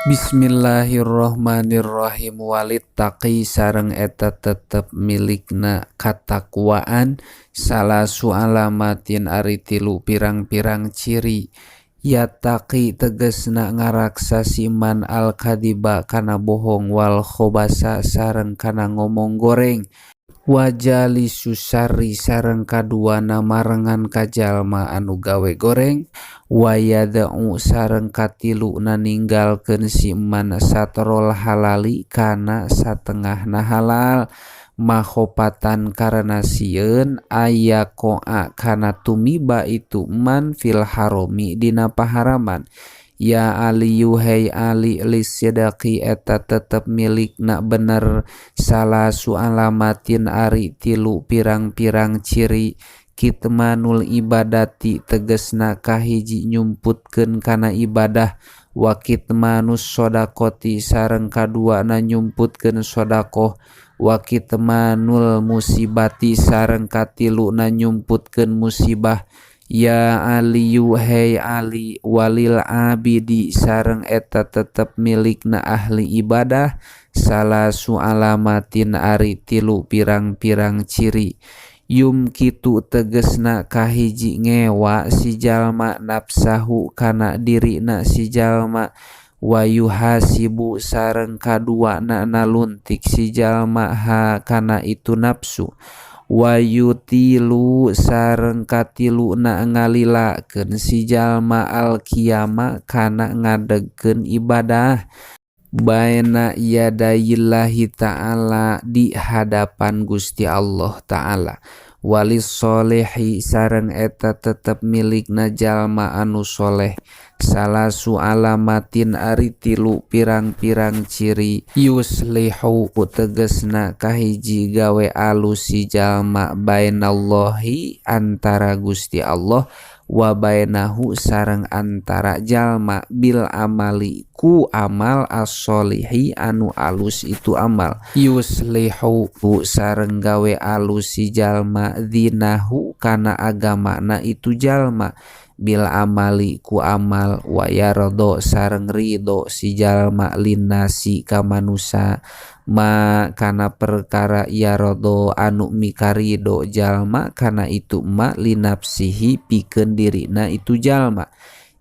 Bismillahirrahmanirrahim. Walittaqi sareng eta tetep milikna katakwaan salasu alamatin ari tilu pirang-pirang ciri. Yattaqi tegesna ngaraksa si man al kadiba kana bohong wal khobasa sareng kana ngomong goreng wajalisus syarri sareng kaduana marengan ka jalma anu gawe goreng wayada'u sareng katiluna ninggalkeun si man satrol halali kana satengahna halal makhopatan karena sieun aya koa kana tumiba itu man fil haromi dina paharaman. Ya Aliyu hey Ali lisidaqi eta tetep milikna bener salasu alamatin ari tilu pirang-pirang ciri. Kitmanul ibadati tegesna kahiji nyumputkeun kana ibadah wa kitmanus sodaqoti sareng kaduana nyumputkeun sodakoh wa kitmanul musibati sareng katiluna nyumputkeun musibah. Ya Aliyu hey Ali walil abidi sareng eta tetep milikna ahli ibadah salasu alamatin ari tilu pirang-pirang ciri. Yum kitu tegesna kahiji ngewa si jalma nafsahu kana dirina si jalma wa yuhasibu sareng kaduana naluntik si jalma ha kana itu nafsu wa yutilu sareng katiluna ngalilakeun si jalma al qiyama kana ngadegkeun ibadah baina yadayillahi ta'ala di hadapan Gusti Allah ta'ala. Walis solehi sareng eta tetep milikna jalma anu soleh salasu alamatin ari tilu pirang-pirang ciri. Yuslihu tegesna kahiji gawe alus si jalma bainallahi antara Gusti Allah wa bainahu sareng antara jalma bil amali ku amal as-solihi anu alus itu amal. Yuslihu sareng gawe alus si jalma dinahu kana agamana itu jalma bil amali ku amal wa yardo sareng ridho si jalma linnasi ka manusa ma kana perkara yardo anu mikarido jalma kana itu ma linafsihi pikeun dirina itu jalma.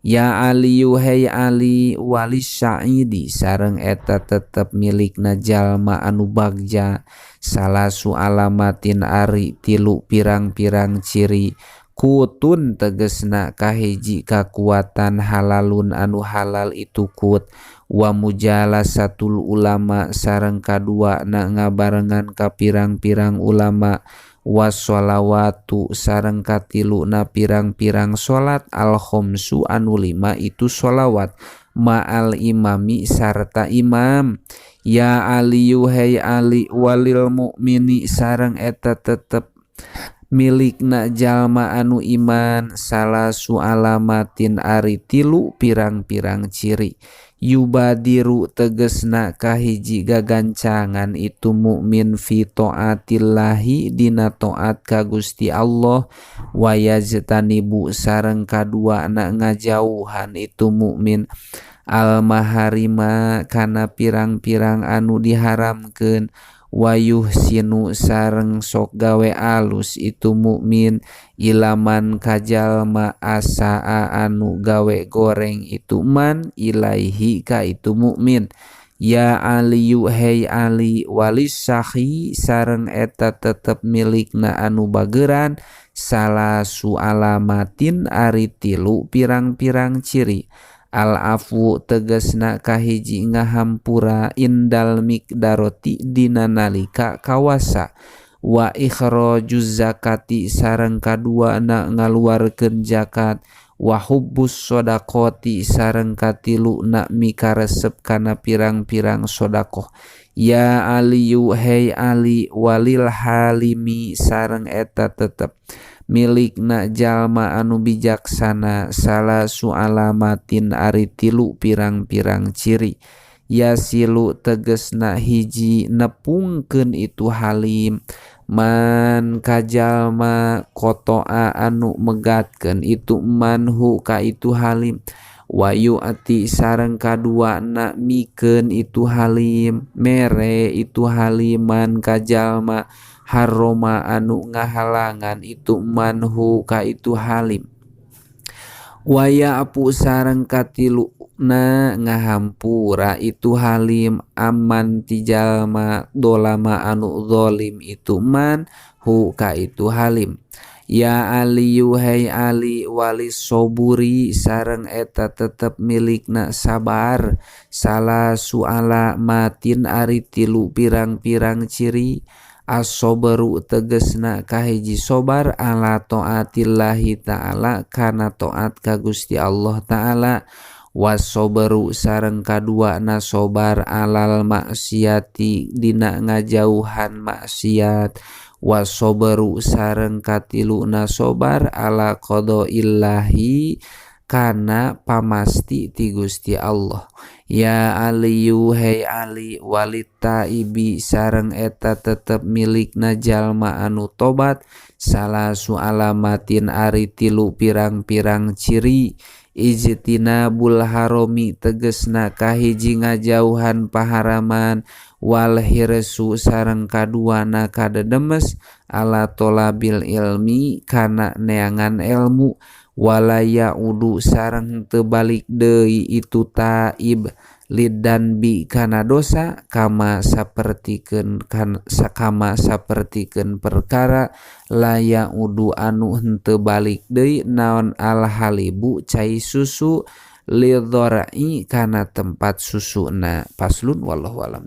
Ya Aliyu hey Ali walis sa'idi sareng eta tetep milikna jalma anu bagja salasu alamatin ari tilu pirang-pirang ciri. Kutun tegesna kahiji kakuatan halalun anu halal itu kut wa mujalasatul ulama sareng kadua na ngabarengan ka pirang-pirang ulama washolawatu sareng katilu na pirang-pirang salat al khomsu anu lima itu sholawat ma'al imami sarta imam. Ya Aliyu hey Ali walil mukmini sareng eta tetep milikna jalma anu iman salasu alamatin ari tilu pirang-pirang ciri. Yubadiru tegesna kahiji gagancangan itu mukmin fi taatillahi dina taat ka Gusti Allah wa yajtanibu sareng kaduana ngajauhan itu mukmin al maharima kana pirang-pirang anu diharamkeun wayuh sinu sareng sok gawe alus itu mukmin ilaman kajalma asaa anu gawe goreng itu man ilaihi ka itu mukmin. Ya Aliyu hey Ali walis sahi sareng eta tetep milikna anu bageran salasu alamatin ari tilu pirang-pirang ciri. Al afu tegesna kahiji ngahampura indal mikdaroti dina nalika kawasa wa ikhrajuz zakati sareng kaduana ngaluarkeun zakat wa hubbus sodaqoti sareng katiluna mikaresep kana pirang-pirang sodakoh. Ya Aliyu hey Ali walil halimi sareng eta tetep milikna jalma anu bijaksana salasu alamatin ari tilu pirang-pirang ciri. Yasilu tegesna hiji nepungkeun itu halim man kajalma kotoa anu megatkeun itu manhu ka itu halim Wa yu'ti sareng kaduana mikeun itu halim, mere itu haliman ka jalma harroma anu ngahalangan itu man hu ka itu halim. Wa ya'fu sareng katiluna ngahampura itu halim amman ti jalma dolama anu zalim itu man hu ka itu halim. Ya Aliyu hei Ali, wali soburi sareng eta tetep milikna sabar salasu alamatin ari tilu pirang-pirang ciri. As-sobru tegesna kahiji sobar ala taatillahi ta'ala kana taat ka Gusti Allah ta'ala. Wasobru sareng kaduana sobar alal maksiati dina ngajauhan maksiat. Wasobru sareng katiluna sobar ala qadaillahi kana pamasti ti Gusti Allah. Ya Aliyu hei Ali, walita ibi sareng eta tetep milikna jalma anu tobat salasu alamatin ari tilu pirang-pirang ciri. Ijtinabul haromi tegesna kahiji ngajauhan paharaman. Wal hirsu sareng kaduana kadedemes ala tolabil ilmi kana neangan ilmu. Wala ya'udu sareng teu balik deui itu taib lidan bi kana dosa kama sapertikeun kan sakama sapertikeun perkara la ya'udu anu henteu balik deui naon al halibu cai susu lidhara'i kana tempat susuna. Paslun wallahu alam.